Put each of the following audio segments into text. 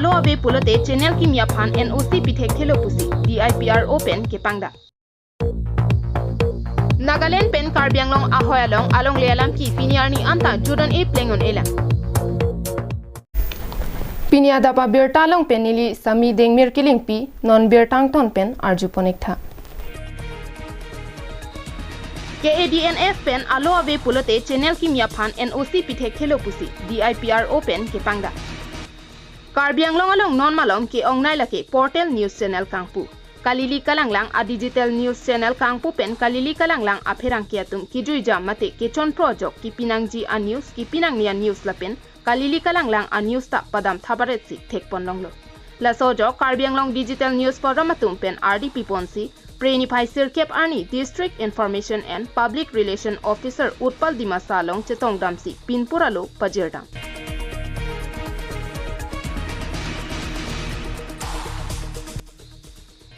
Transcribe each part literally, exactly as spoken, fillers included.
Alo ave pulote channel kimi aphan N O C pithekthelo pusi D I P R O pen kepangdak. Nagaland pen Karbi Anglong ahoi along alongle alam ke pini arni anta jutdun-e pleng un-elang. Pini adap abirta along pen neli Sami Dengmir Kilingpi, non birta angton pen arjupon-iktha. K A D N F pen alo ave pulote channel kimi aphan N O C pithekthelo pusi D I P R O pen kepangdak. Karbi Anglong along non malom ke-ongnei lake portal news channel kangpu. Kalili kalanglang a digital news channel kangpu pen kalili kalanglang apherangke atum kejuijam mate kechonpro ajok kepi nangji a news, kepi nangne a news lapen kalili kalanglang a news ta padam thabaret si thekpon longlo. Laso ajok Karbi Anglong Digital News Forum atum pen ardi piponsi Preniphai sirkep arni District Information and Public Relation Officer Utpal Dimasa along chetongdamsi pinpur alo pajirdam.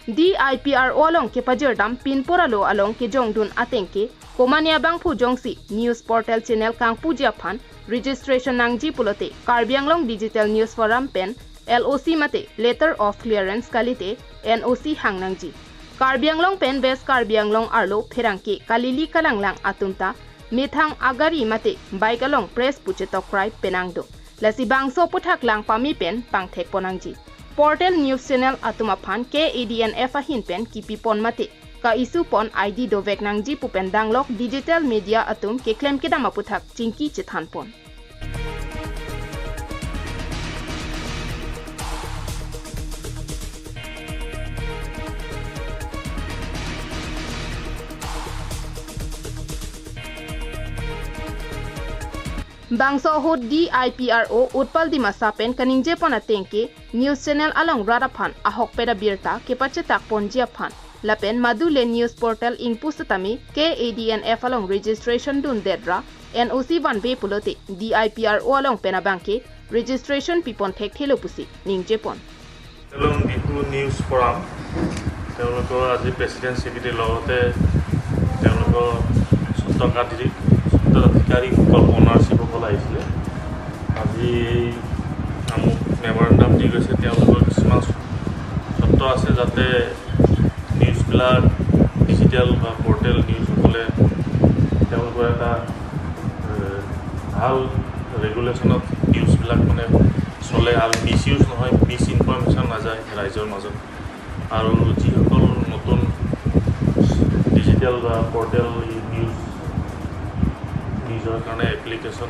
D I P R O along kepajirdam pinpur alo along kejongdun ateng ke, komane abangphu jongsi news portal channel kangpuji aphan registration nangji pulote Karbi Anglong Digital News Forum pen L O C mate Letter of Clearance kalite N O C hang nangji. Karbi Anglong pen West Karbi Anglong arlo pherangke kalili kalanglang atum ta methang agari mate bike along press pu chetokrai penang do. Lasi bangso aphuthak lang pame pen pangthekpon nangji. Portal news channel atum aphan K A D N F ahin pen kipipon mate ka-issue pon I D dovek nangji pu pen danglok digital media atum keklem kedam aphuthak chingki chethanpon. Bangso ahut D I P R O Utpal Dimasa pen kaningjepon ateng ke news channel along rat aphan ahokpet abirta kepachetakponji aphan lapen madule news portal ingpu setame K A D N F along registration dundetra N O C vanve pulote D I P R O along pen abangke registration pipon thekthelo pusi ningjepon. Long Diphu News Forum, তেওঁলোকৰ আজি প্ৰেচিডেণ্ট ছেক্ৰেটাৰীৰ লগতে তেওঁলোকৰ স্বত্বাধিকাৰী, স্বত্বাধিকাৰীসকল, অনাৰশ্বিপসকল আহিছিলে। আজি এই আমুক মেমৰেণ্ডাম দি গৈছে, তেওঁলোকৰ কিছুমান চৰ্ত আছে যাতে নিউজবিলাক ডিজিটেল বা পৰ্টেল নিউজসকলে তেওঁলোকৰ এটা, এ, ভাল ৰেগুলেশ্যনত নিউজবিলাক মানে চলে আৰু মিছ ইউজ নহয়, মিছ ইনফৰমেশ্যন নাযায় ৰাইজৰ মাজত। আৰু যিসকল নতুন ডিজিটেল বা পৰ্টেল নিউজ, নিউজৰ কাৰণে এপ্লিকেশ্যন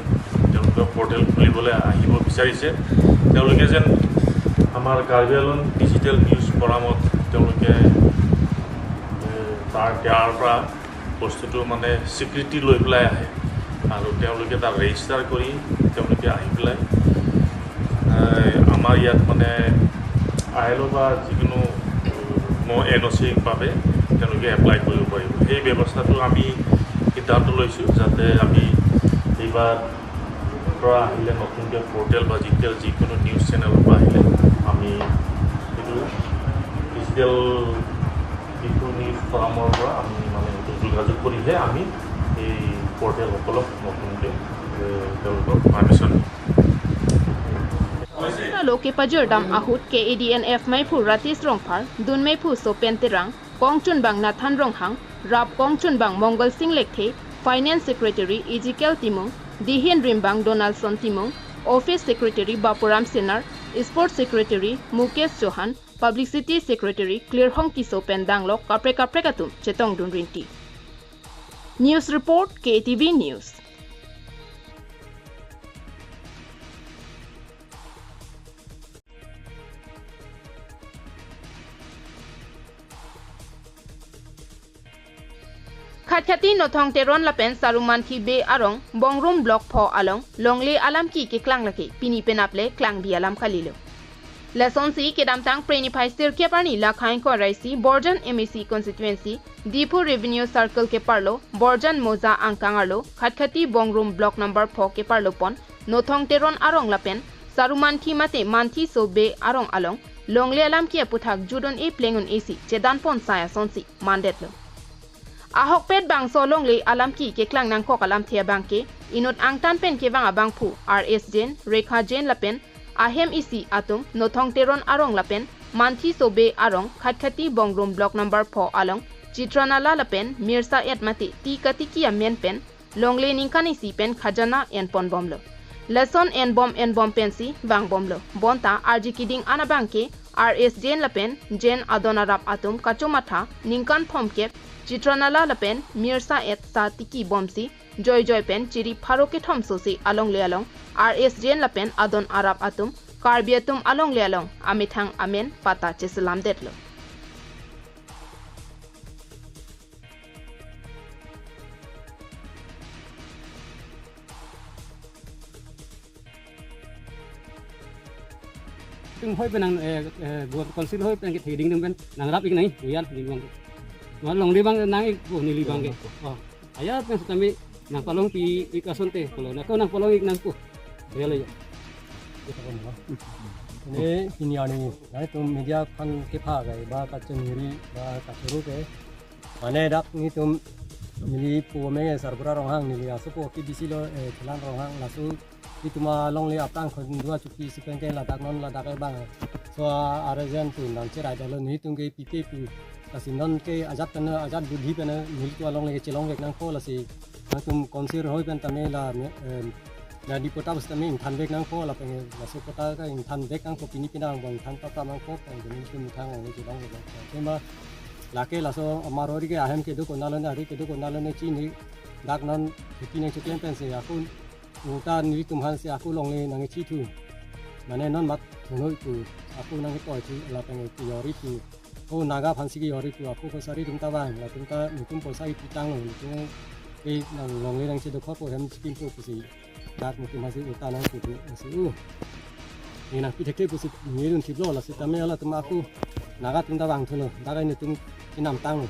তেওঁলোকৰ পৰ্টেল খুলিবলৈ আহিব বিচাৰিছে, তেওঁলোকে যেন আমাৰ কাৰ্বি আংলং ডিজিটেল নিউজ ফৰামত তেওঁলোকে, এ, তাৰ, তাৰ পৰা বস্তুটো মানে স্বীকৃতি লৈ পেলাই আহে আৰু তেওঁলোকে তাত ৰেজিষ্টাৰ কৰি তেওঁলোকে আহি পেলাই, এ, আমাৰ ইয়াত মানে আই এল অ' বা যিকোনো ন এন অ' চিৰ বাবে তেওঁলোকে এপ্লাই কৰিব পাৰিব। সেই ব্যৱস্থাটো আমি সিদ্ধান্ত লৈছোঁ যাতে আমি এইবাৰ পৰা আহিলে, নতুনকৈ পৰ্টেল বা ডিজিটেল যিকোনো নিউজ চেনেলৰ পৰা আহিলে আমি এইটো ডিজিটেল ডিফু নিউজ ফৰামৰ পৰা আমি মানে এইটো যোগাযোগ কৰিহে আমি এই পৰ্টেলসকলক নতুনকৈ, এ, তেওঁলোকক পাৰ্মিশ্যন দিম। Alo kepajirdam ahut K A D N F meiphu Ratis Rongphar, dun meiphu Sopen Terang, kongchunbang Nathan Ronghang, rap kongchunbang Mongal Sing Lekthe, Finance Secretary Ezekiel Timung, dihin rimbang Donaldson Timung, Office Secretary Bapuram Senar, Sports Secretary Mukesh Chauhan, Publicity Secretary Klirhong Tisso pen danglok kaprek kaprek atum chetongdun rinti. News Report, K T V News. Khatkhati Nothong Teron lapen Sarumanthi Bey arong Bongrung Block pho along longle alam ki keklang lake pini penap le klangbi alam kalilo. Lasonsi kedamtang Preniphai sirkep arni Lakhaing Koraisi Borjan M A C constituency Diphu Revenue Circle keparlo Borjan Moja angkang arlo Khatkhati Bongrung Block number pho keparlo pon Nothong Teron arong lapen Sarumanthi mate Manthi So Bey arong along longle alam ki aphuthak jutdun-e pleng un-esi chedanpon sai asonsi mandetlo. Ahokpet bangso longle alam ki keklang nangkok alamthe abangke inut angtan pen kevang abangphu R S Jain, Rekha Jain lapen ahem isi atum Nothong Teron arong lapen Manthi Sobe arong, Khatkhati Bongrung Block number four along Chitranala lapen Mirsa et mate ti katiki amen pen longle ningkan isi pen khajana enponbomlo. Lason enbom enbom pensi vangbomlo. Bonta arji keding an abangke R S Jain lapen Jain adon arap atum kachomatha ningkan thomkep Chitranala lapen Mirsa et sa tikibomsi joijoi pen chiri pharo kethom sose alongle along R S Jain lapen adon arap atum Karbi atum alongle along amethang amen patta cheselamdetlo. Tung hoi pen nang, eh, eh, buat council hoi pen kita ding pen nangrap ik nai, uyan ding bang. Wan longle bang nang ik, oh, neli bangke. Oh, aya pen sitame nangpalong pi ik asonte, kalau nako nangpalong ik nangpo. Ya lo ya. Ini, ini ani, nangtum media aphan kepha gai ba kachonghiri ba kachoro ke. Mane dak nelitum neli pu menge Sarbura Ronghang, neli asopo ke bisi lo, eh, Khilan Ronghang laso nelitum alongle aphrang Khondua Chopi si pen ke ladak non ladak ke bang. So, a-, arjan tu nangcherai dalo nelitum ke pipe pu. Lasi non ke ajat pen ajat budhi pen nelitum alongle ke chelongvek nangpo lasi. Nangtum council hoi pen tame la me-, em, la di patta sitame ingthanvek nangpo lapen laso patta ke ingthanvek nangpo pini pini abang ingthan patta nangpo pen nelitum methang alongle chelongvek nangpo. Tema lake laso amar ori ke ahem kedo konat lone ari kedo konat lone chini dak non hiti nangcheklem pensi ako uta nelitum aphansi ako longle nangchethu. Mane non mat thunoi pu ako nangtoi thu lapen kejor ri pu. Oh, Naga aphansi kejor ri pu ako kosari atum ta vang, latum ta nelitum poisa ipitanglo, nelitum ke nang longle nangchedokhorpo hem scheme po pusi. Dak nelitum aphansi uta nangchethu pusi. Uh. Ini nangpi thekthe pusi nelitum thiplo lasi tame latum ako Naga atum ta vangthulo. Dak nelitum inam tanglo.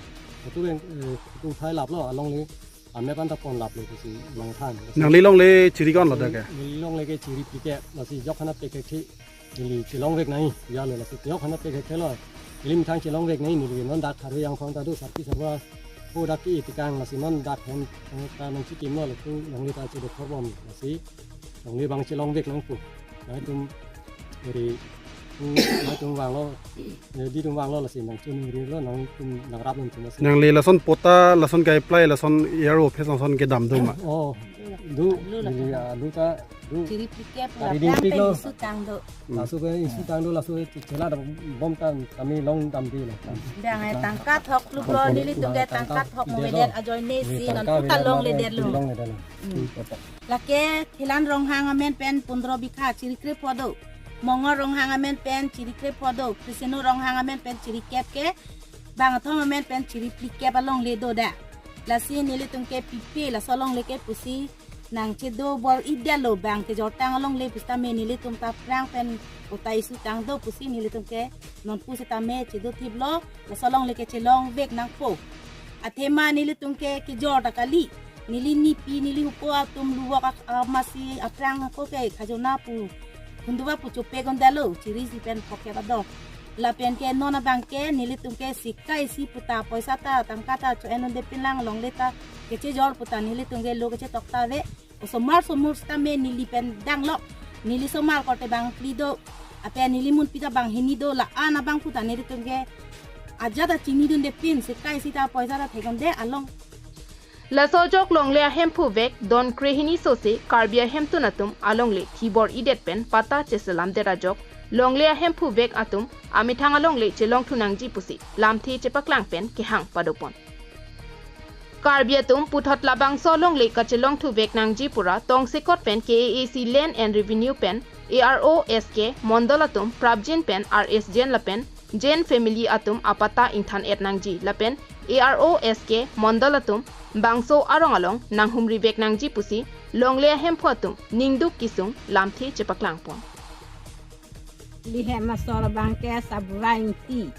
Itu yang, eh, itu thai laplo alongle. Ame pan ta ponlaplo pusi mangthan. Nangli longle chiri ko-an lo dak ke? Neli longle ke chiri phlikep, lasi jok hana pekek thi, neli chelongvek nai, ya lo lasi jok hana pekek thi lo. Neli methang chelongvek nai, neli non dak Kharo Jangphong ta do, Sarpi Sarwa, ko dak ke tikang, lasi non dak hem, eh, ta nangchekimlo, lapu longle ta chedokhor bom, lasi longle bang chelongvek nangpo. Nangtum iri, tu, nangtum vanglo, eh, nelitum vanglo lasi nangchonghirilo, nangtum nangrap nangtum lasi. Nangli lason patta, lason ke-apply, lason A R O office lason kedam do ma? Oh, do, neli alu ta, do. Chiri phlikep, kari ding laplang pik pen lo. Isu tang do. Hmm. Laso ke isu tang do, laso ke chela dam bom ta kami longdamde lo. Dang ai tangka thok klublo, nelitum ke tangka thok mo meden ajoine si, nelitum nangtum ta longle detlo. Longle detlo. Hmm. Hmm. Lake Khilan Ronghang amen pen pundro bikha chiri krepho do. Mongol Ronghang amen pen chiri krepho do. Krisino Ronghang amen pen chiri kep ke. Bangthong amen pen chiri phlikep alongle do da. Lasi nelitum ke pipe laso alongle ke pusi nangchedo bor-idetlo bang kejortang alongle pusitame nelitum ta aphrang pen uta isu tang do pusi nelitum ke non pusitame chedothiplo laso alongle ke chelongvek nangpo. Athema nelitum ke kejor ta kali. Neli nipi, neli hupo atum luvok ak-, amasi aphrang ako ke khajona pu, khunduva pu chopek un detlo, chiri isi pen phokep adok. Lapen ke non abang ke nelitum ke sika isi puta poisa ta tangka ta cho-en unde pinlang longle ta kechejor puta nelitum ke lo kechetok ta ave. Osomar somur sitame neli pen danglo. Neli somar korte bang phli do. Apen neli munpi ta bang hini do, la-an abang puta nelitum ke ajat ta chinidunde pin sika isi ta poisa ta thek unde along. Laso ajok longle ahemphu vek don krehini sose Karbi ahemtun atum alongle thi bor-idet pen patta cheselamdet ajok longle ahemphu vek atum amethang alongle chelongthu nangji pusi lamthe chepaklang pen kehang padopon. Karbi atum puthot labangso alongle kachelongthu vek nangji pura tongsekot pen K A A C Land and Revenue pen A R O S K mondol atum prapjin pen R S Jain lapen Jain family atum apatta ingthan-et nangji lapen A R O S K mondol atum bangso arong along nanghumri vek nangji pusi longle ahemphu atum ningduk kesung lamthe chepaklangpon. Lihem asor abang ke Sabura Ingti.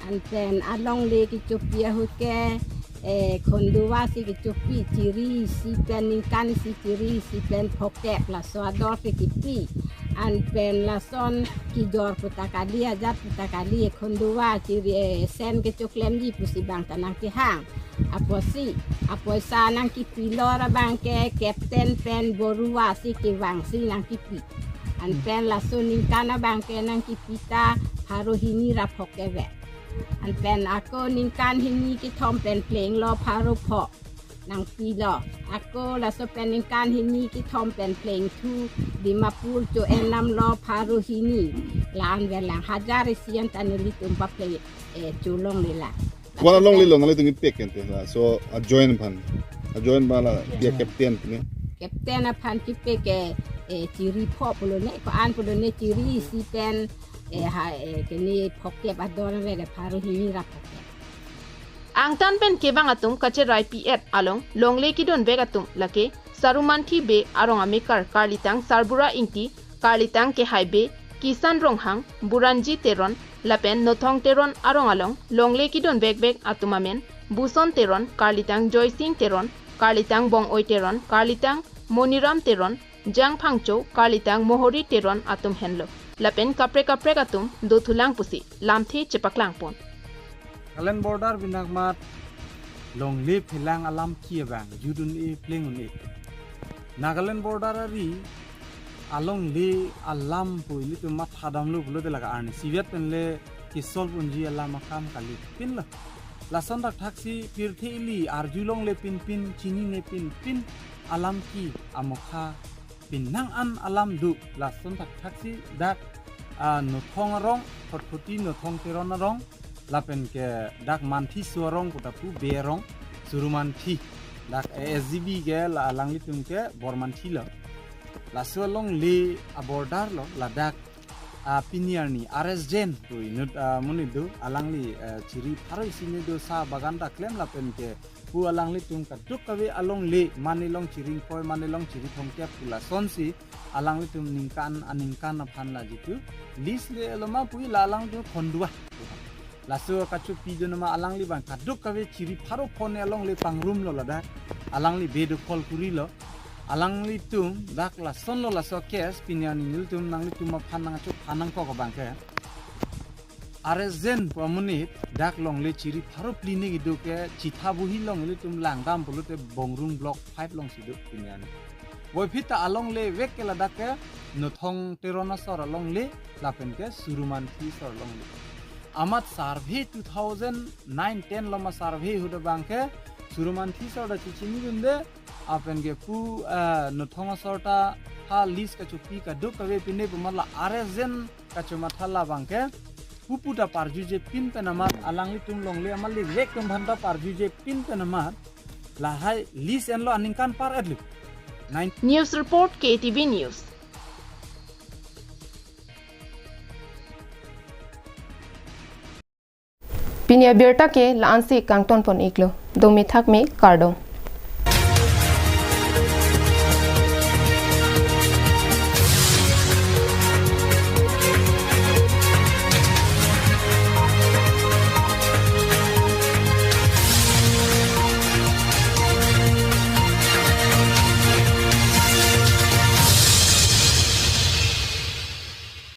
Anpen alongle kechopi ahut ke, eh, khonduva si kechopi, chiri isi pen ningkan isi chiri isi pen phokep laso ador si kepi. Anpen lason kejor puta kali, ajat puta kali, khonduva chiri, eh, sen kechoklemji pusi bang ta nangkehang. Apotsi, apoisa nangkepilo ra bang ke Captain pen Borua si kevang si nangkepi. Anpen laso ningkan abang ke nangkipi ta pharo hini ra phokep vet. Anpen ako ningkan hini kethom pen plenglo pharo pho nangpilo. Ako laso pen ningkan hini kethom pen plengthu Dimapur cho-en damlo pharo hini. La-an vet lang hajar isi an ta nelitum papleng, eh, cholongle la. Ko-an alongle lo nanglitum kipek ante la. So a-joint aphan. A-joint aphan la dia captain ne. Captain aphan kipek ke, eh, chiri pho pulo ne, ko-an pulo ne chiri isi pen, eh, ha, eh, kene phokep ador vet pharo hini ra phokep. Angtan pen kevang atum kacherai pi-et along longle kidunvek atum lake Sarumanthi Bey arong amekar karlitang Sarbura Ingti, karlitang Kehai Bey, Kisan Ronghang, Buranji Teron, lapen Nothong Teron arong along longle kidunvekvek atum amen Buson Teron, karlitang Joysing Teron, karlitang Bong-oi Teron, karlitang Moniram Teron, Jang Phangcho, karlitang Mohori Teron atum henlo. Lapen kaprek kaprek atum dothulang pusi lamthe chepaklangpon. Nagaland border binakmat longle phelang alam ki abang judun e pleng un e. Nagaland border ari alongle alam pu ilitum mathadamlo pulote lake arnisi vet penle ke-solve unji alam akam kalipinlo. Lason thakthaksi pirthe ili arjulongle pinpin, chinine pinpin alam ki amokha pinnang an alam do. Lason thakthaksi dak, ah, Nothong arong, Khatkhati Nothong Teron arong, lapen ke dak Manthi so arong pu ta pu Bey arong, Surumanthi, dak A S G B ke la alanglitum ke Bormanthi lo. Laso alongle a-border lo, ladak, ah, pini arni R S Jain pu inut, ah, monit do, alangli, eh, chiri pharo isi ne do sa bagan ta klem lapen ke pu alanglitum kadokave alongle mane long chiri ingkoi, mane long chiri thomkep pu lasonsi alanglitum ningkan aningkan aphan la jitu lease le loma pu la alangtum khondua. Laso kachopi dun ma alangli abang kadokave chiri pharo pho ne alongle pangrumlo ladak. Alangli bedokhol kurilo. Alanglitum dak lasonlo laso case pini arni nelitum nanglitum aphan nangchok phan nangkok abang ke. R S Jain pu amonit dak longle chiri pharo phli ne kedo ke Chithabuhi along ilitum langdam pulote Bongrung Block five alongsi do pini arni. Puvoiphit ta alongle vek ke ladak ke Nothong Teron asor alongle lapen ke Surumanthi asor alongle. Amat survey two thousand nine ten loma survey ahut abang ke Surumanthi asor ta chechinidunde, lapen ke pu, eh, Nothong asor ta ha lease kachopi kadokave pine pu amat la R S Jain kachomatha labang ke pupu ta parjuje pin pen amat, alanglitum longle amat le vek atum aphan ta parjuje pin pen amat lahai lease enlo aningkan par-et lo. Nine News report, K T V News. Pini abirta ke la-ansi kangtonpon iklo. Dome thakme, kardom.